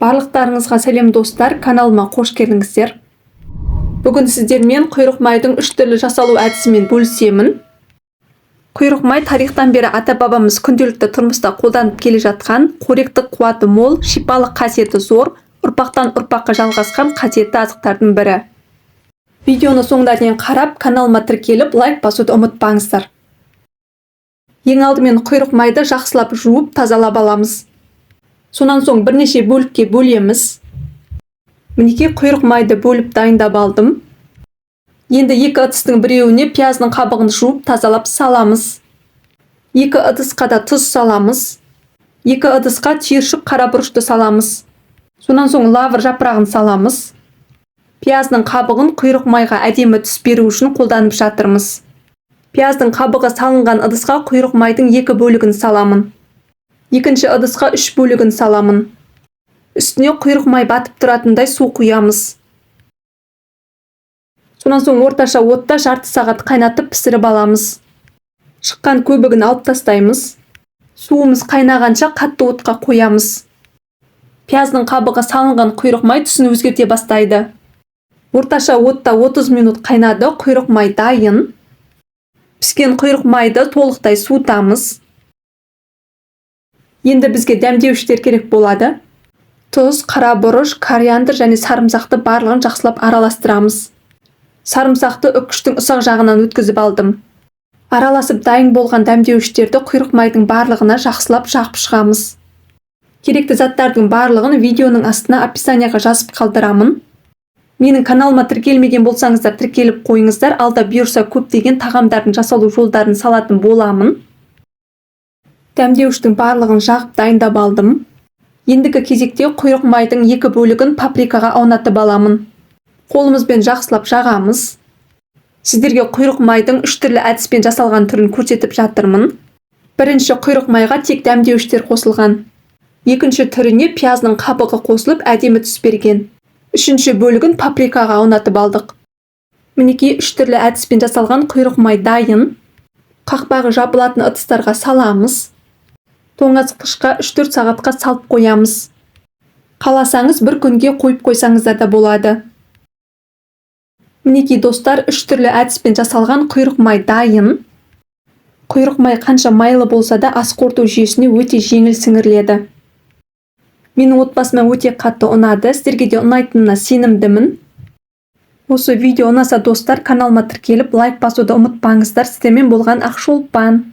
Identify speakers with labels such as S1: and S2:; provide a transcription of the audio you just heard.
S1: Барлықтарыңызға сәлем, достар! Каналыма қош келдіңіздер! Бүгін сіздермен құйрық майдың үш түрлі жасалу әдісімен бөлісемін. Құйрық май тарихтан бері ата-бабамыз күнделікті тұрмыста қолданып келе жатқан, қоректік қуаты мол, шипалық қасиеті зор, ұрпақтан ұрпаққа жалғасқан қасиетті азықтардың бірі. Видеоны соңына дейін қарап, каналыма тіркеліп, лайк басуды ұмытпаңыздар. Ең алдымен құйрық майды жақсылап жуып, тазалап аламыз. Сонан соң бірнеше бөлікке бөлеміз. Мінекей, құйрық майды бөліп, дайындап алдым. Енді екі ыдыстың біреуіне пияздың қабығын жуып, тазалап саламыз. Екі ыдысқа да тұз саламыз. Екі ыдысқа түйіршік қара бұрышты саламыз. Сонан соң лавр жапырағын саламыз. Пияздың қабығын құйрық майға әдемі түс беру үшін қолданып жатырмыз. Пияздың қабығы салынған ыдысқа құйрық майдың екі бөлігін саламын. Екінші ыдысқа үш бөлігін саламын. Үстіне құйрық май батып тұратындай су құямыз. Сонан соң орташа отта жарты сағат қайнатып, пісіріп аламыз. Шыққан көбігін алып тастаймыз. Суымыз қайнағанша қатты отқа қоямыз. Пияздың қабығы салынған құйрық май түсін өзгерте бастайды. Орташа отта 30 минут қайнады, құйрық май дайын. Піскен құйрық майды толықтай суытамыз. Енді бізге дәмдеуіштер керек болады. Тұз, қара бұрыш, кориандр және сарымсақты барлығын жақсылап араластырамыз. Сарымсақты үккіштің ұсақ жағынан өткізіп алдым. Араласып дайын болған дәмдеуіштерді құйрық майдың барлығына жақсылап жағып шығамыз. Керекті заттардың барлығын видеоның астына, описанияға жазып қалдырамын. Менің каналыма тіркелмеген болсаңыздар, тіркеліп қойыңыздар. Алда бұйырса, көптеген тағамдардың жасалу жолдарын салатын боламын. Дәмдеуіштің барлығын жағып, дайындап алдым. Ендігі кезекте құйрық майдың екі бөлігін паприкаға аунатып аламын. Қолымызбен жақсылап жағамыз. Сіздерге құйрық майдың үш түрлі әдіспен жасалған түрін көрсетіп жатырмын. Бірінші құйрық майға тек дәмдеуіштер қосылған. Екінші түріне пияздың қабығы қосылып, әдемі түс берген. Үшінші бөлігін паприкаға аунатып алдық. Мінекей, үш түрлі әдіспен жасалған құйрық май дайын. Қақпағы жабылатын ыдыстарға саламыз. Тоңазытқышқа 3-4 сағатқа салып қоямыз. Қаласаңыз, бір күнге қойып қойсаңыздар да болады. Мінекей, достар, үш түрлі әдіспен жасалған құйрық май дайын. Құйрық май қанша майлы болса да, ас қорыту жүйесіне өте жеңіл сіңіріледі. Менің отбасыма өте қатты ұнады, сіздерге де ұнайтынына сенімдімін. Осы видео ұнаса, достар, каналыма тіркеліп, лайк басуды ұмытпаңыздар. Сіздермен болған Ақшолпан.